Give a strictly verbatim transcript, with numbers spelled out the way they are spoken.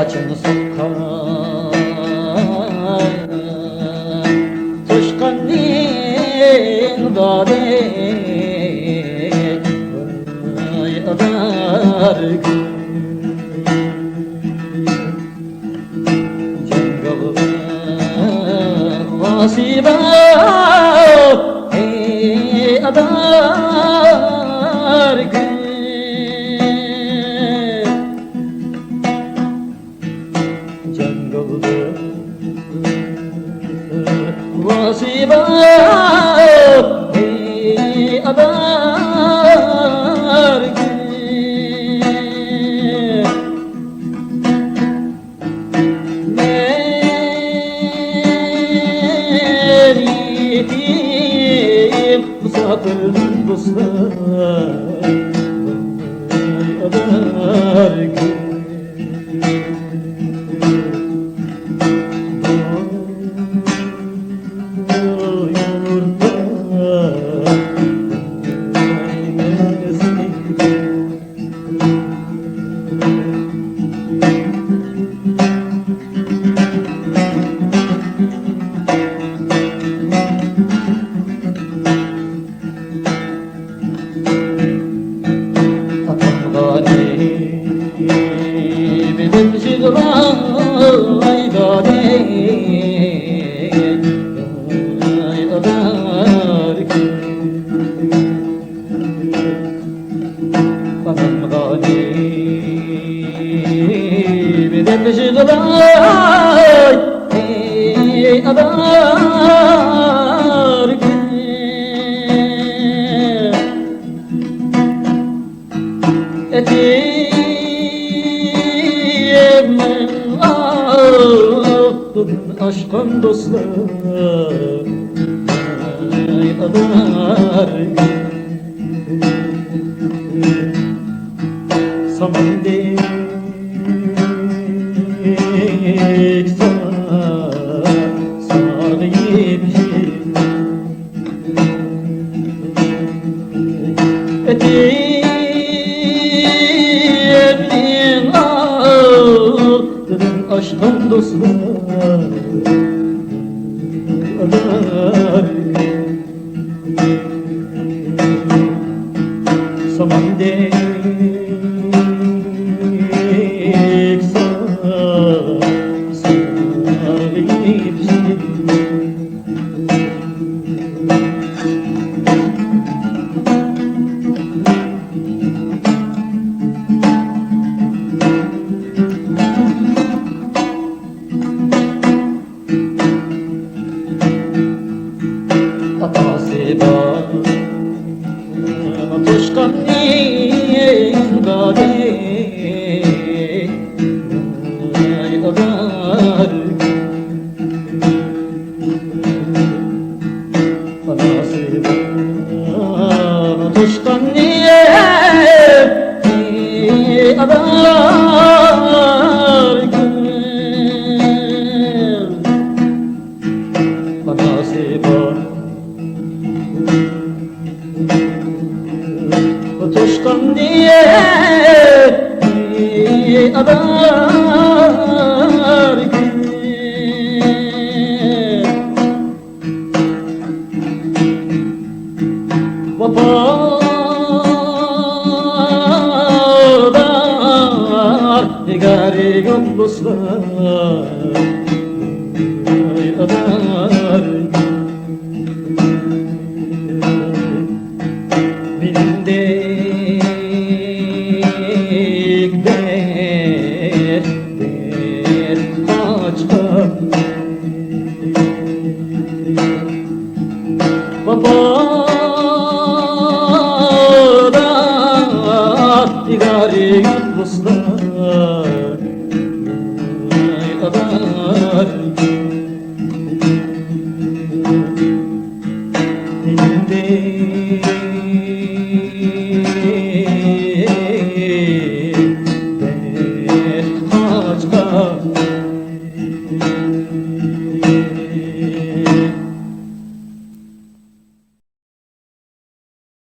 ئاچىڭ سوققان توشقاننىڭ دادى، ۋاي ئادارگۈل. جاڭگالدا ۋاسى بار، ئەي ئادارگۈل. جاڭگالدا ۋاسى بار، ئەي ئادارگۈل. مەن يېتىم مۇساپىرمەن دوستلار، ئادارگۈل. ئاتامغا نېمىدىن يىغلاي دادەي، ئادارگۈل. ئانامغا نېمىدىن يىغلاي، ئەي ئادارگۈل. ئېتىمنىڭ ئالدىدىن ئاشقان دوستلار، ئادارگۈل. ساماندەك سا-، سارغىيىپ ئېتىمنىڭ ئالدىدىن ئاشقان دوستلار، ساماندەك سا-، سارغىيىپ. ئاتاسى بار توشقاننىڭ دادى، ئادارگۈل. ئاناسى بار توشقاننىڭ، ئادارگۈل. ئاناسى بار توشقاننىڭ، ئادارگۈل. ۋاپادار نىگارى يولداشلار، ئادارگۈل. مېنىڭدەك دەردتىن قاچقان، ۋاپادار نىگارى يولداشلار، ئادارگۈل.